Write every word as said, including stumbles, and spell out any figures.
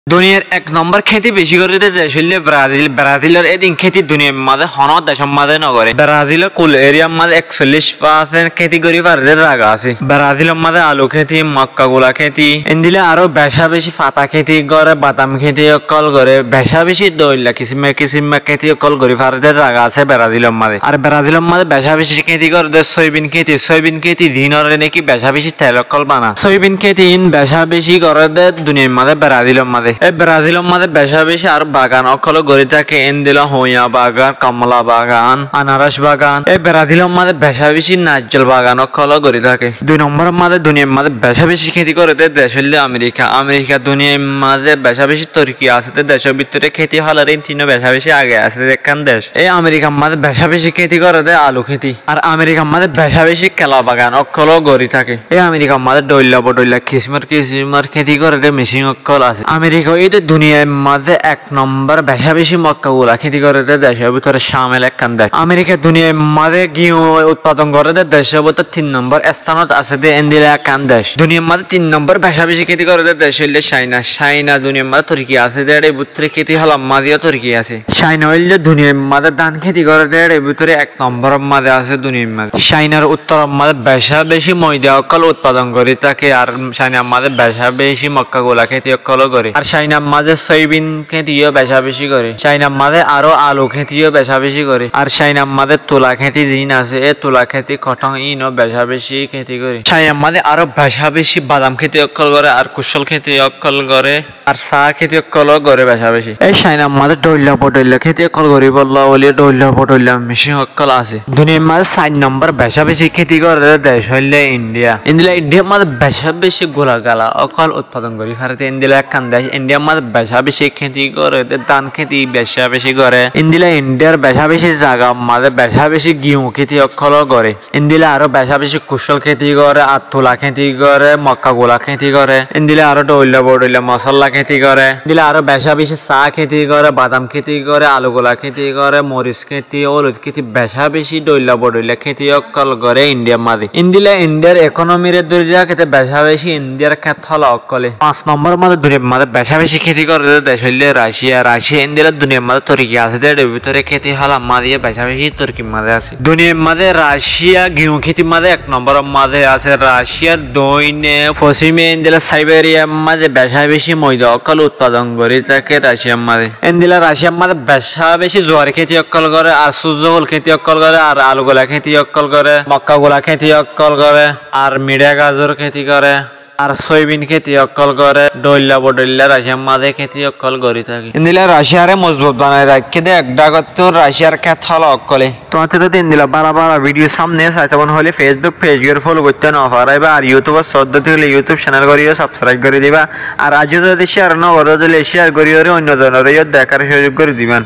Duniyar ek nombor kéti beci goré dé dec óilde Brazil. Brazilor edin kéti duniyar mazé honó decór mazé nogoré. Brazilor kul eriyar mazé eksollíc parsent kéti gorí faré dé zaga asé. Brazilor mazé alu kéti, mokka gula kéti, endilla aró beca beci fata kéti goré, badam kéti ókkol goré, beca beci dóilla kisimor kisimor kéti ókkol gorí faré dé zaga asé Brazilor mazé. Ar Brazilor mazé beca beci kéti goré dé soibin kéti, soibin kéti ziínore néki beca beci tel ókkol bana. Soibin kéti iín beca beci goré dé duniyar mazé Brazilor mazé. E Brazilor mazé beca beci aró bagan ókkol gorí táke, endilla hoñya bagan, komla bagan, anaros bagan. E Brazilor mazé beca beci naijjol bagan ókkol gorí táke. Dui nomboror mazé duniyar mazé beca beci kéti goré dé dec óilde Amerika. Amerika duniyar mazé beca beci torki asé dé decór bútore kéti holar intinó beca beci age asé dé ekkán dec. E Amerikar mazé beca beci kéti goré dé alu kéti. Ar Amerikar mazé beca beci kela bagan ókkol gorí táke. E Amerikar mazé dóilla bodóilla kisimor kisimor kéti goré dé mecin ókkol asé. Amerika óilde duniyar mazé ek nombor beca beci mokka gula kéti goré dé decór bútore camil ekkán dec. Amerika duniyar mazé giyuñ utpadon goré dé decór bútore tin nombor estánot asé dé endilla ekkán dec. Duniyar mazé tin nombor beca beci kéti goré dé dec óilde Caina. Caina duniyar mazé torki asé dé, éçe bútore kéti holar mazé yó torki asé. Caina óilde duniyar mazé dán kéti goré dé éçe bútore ek nomboror mazé asé duniyar mazé. Cainar uttoror mazé beca beci moida ókkol utpadon gorí táke, ar Cainar mazé beca beci mokka gula kéti ókkol goré. Ar Cainar mazé soibin kéti yó beca beci goré. Cainar mazé aró alu kéti yó beca beci goré. Ar Cainar mazé tula kéti ziín asé, e tula kéti, kothón, iín ó beca beci kéti goré. Cainar mazé aró beca beci badam kéti ókkol goré, ar kuccól kéti ókkol goré, ar saá kéti ókkol ó goré beca beci. E Cainar mazé dóilla bodóilla kéti ókkol goríbolla bóli dóilla bodóilla mecin ókkol asé. Duniyar mazé sair nombor beca beci kéti goré dé dec óilde India. Endilla Indiyar mazé beca beci gula gala ókkol utpadon gorí faré dé endilla ekkán dec. Indiyar mazé beca beci kéti goré dé dán kéti beca beci goré. Endilla Indiyar beca beci zagar mazé beca beci giyuñ kéti ókkol goré. Endilla aró beca beci kuccól kéti goré, ar tula kéti goré, mokka gula kéti goré. Endilla aró dóilla bodóilla mosolla kéti goré. Endilla aró beca beci saá kéti goré, badam kéti goré, alu gula kéti goré, moris kéti, ólud kéti, beca beci dóilla bodóilla kéti ókkol goré Indiyar mazé. Endilla Indiyar ekonomire dóri raké dé beca beci Indiyar kethóla ókkole. Fañs nomboror mazé duniyar mazé beca beci kéti goré dé dec óilde Racia. Racia endilla duniyar mazé torki asé dé, éçe bútore kéti holar mazé yó beca beci torkir mazé asé. Duniyar mazé Racia giyuñ kétir mazé ek nomboror mazé asé. Raciar doine fosime endilla Saibiriyar mazé beca beci moida ókkol utpadon gorí táke Raciar mazé. Endilla Raciar mazé beca beci zuwar kéti ókkol goré, ar surzoful kéti ókkol goré, ar alu gula kéti ókkol goré, mokka gula kéti ókkol goré, ar miçá gazor kéti goré, ar soibin kéti ókkol goré, dóilla bodóilla Raciar mazé kéti ókkol gorí táke. Endilla Raciare mozbut banai raikké dé ek dhagottú Raciar kethóla ókkole. Tuáñttu zodi endilla bála bála vidiyo samne saito mone hoilé Facebook pej gán follow goittó no faraiba, ar YouTube ot soddo óile YouTube cenel gorí yó sabskraib gorí diba, ar aijjó zodi ciyar no goró óile ciyar gorí yóre oinno zonore yó dekár cuzuk gorí diba.